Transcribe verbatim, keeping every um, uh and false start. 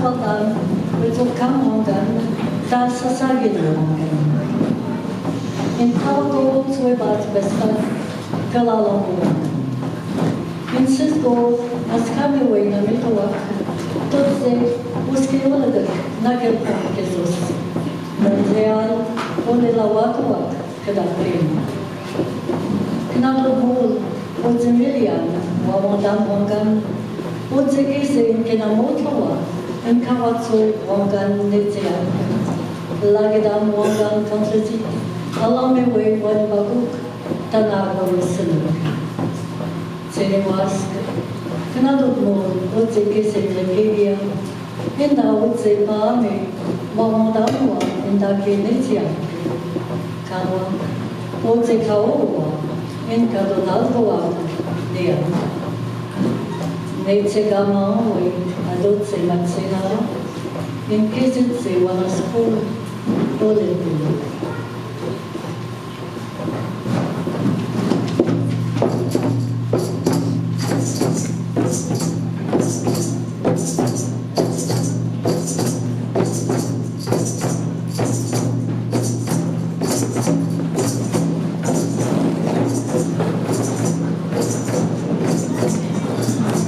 Wangdan, wetso kam wangdan, tasa sagin wangdan. In kawa ko wetso e bat besta, kalala wangdan. In sis ko, askami we na mitowak, totse, uske wala de, na ke pa ke sos. Menzeal, ole la watowak, Keda prin. Kena do mol, otse milian, wa wangdan wanggan, otse kese in kena motlawa, in kawatso wanggan netia. Lagedam wanggan kontresi, alame we wan baguk, tanaga we senuk. Sene wask, kena do mol, otse kese lekegia, Inda otse pa me, wa wangdan wa, inda ke netia. Kawa, otse kawa, in kadonaldo wa, dea. Netse gama we, adotse matsena, in kesetsi wana skol, dole dole.